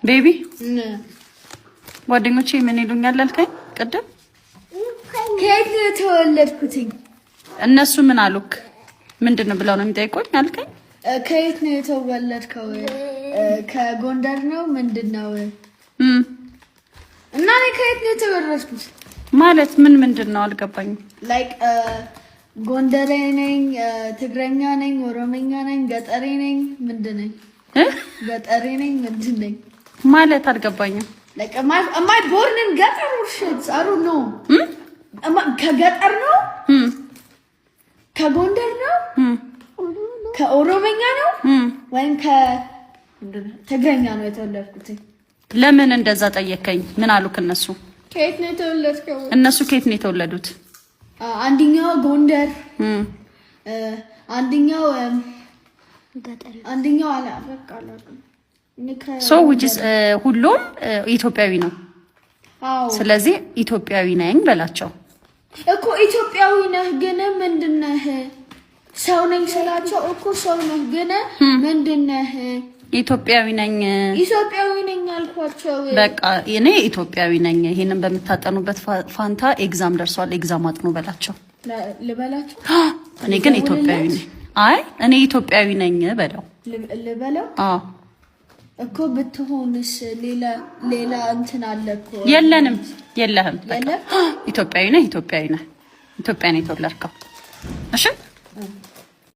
Baby፣ ጓደኞቼ ምን ይሉኛል አልከኝ ቅድም? ከየት ነው የተወለድኩትኝ? እነሱ ምን አሉክ? ምንድን ነው ብለው ነው የሚጠይቁኝ አልከኝ? ከየት ነው የተወለድከው? ከጎንደር ነው ምንድን ነው? እና እኔ ከየት ነው የተወለድኩት? ማለት ምን ምንድን ነው አልገባኝም። Like ጎንደሬ ነኝ፣ ትግረኛ ነኝ፣ ኦሮመኛ ነኝ፣ ገጠሬ ነኝ፣ ምንድን ነኝ? ገጠሬ ነኝ፣ ምንድን ነኝ? ማለት አልገባኝም። Like am I born in ገጠር or shit? I don't know. ከገጠር ነው፣ ከጎንደር ነው፣ ከኦሮመኛ ነው ወይም ከትግረኛ ነው የተወለድኩት። ለምን እንደዛ ጠየከኝ? ምን አሉክ እነሱ? ከየት ነው የተወለድከው? እነሱ ከየት ነው የተወለዱት? አንደኛው ጎንደር፣ አንደኛው አንደኛው አላ በቃ አላውቅም። So which is ሁሉም ኢትዮጵያዊ ነው። አዎ። ስለዚህ ኢትዮጵያዊ ነኝ በላቸው። እኮ ኢትዮጵያዊ ነህ ግን ምንድን ነህ? ሰው ነኝ ስላቸው እኮ ሰው ነህ ግን ምንድን ነህ? ኢትዮጵያዊ ነኝ። ኢትዮጵያዊ ነኝ አልኳቸው። በቃ እኔ ኢትዮጵያዊ ነኝ። ይሄንን በምታጠኑበት ፋንታ exam ደርሷል፣ exam አጥኑ በላቸው። ልበላቸው። እኔ ግን ኢትዮጵያዊ ነኝ። አይ፣ እኔ ኢትዮጵያዊ ነኝ በለው። ልበለው? አዎ። እኮ ብትሆንስ ሌላ ሌላ እንትን አለ እኮ። የለንም፣ የለህም። በቃ የለም? ኢትዮጵያዊ ነህ፣ ኢትዮጵያዊ ነህ። ኢትዮጵያ ነው የተወለድከው። እሺ።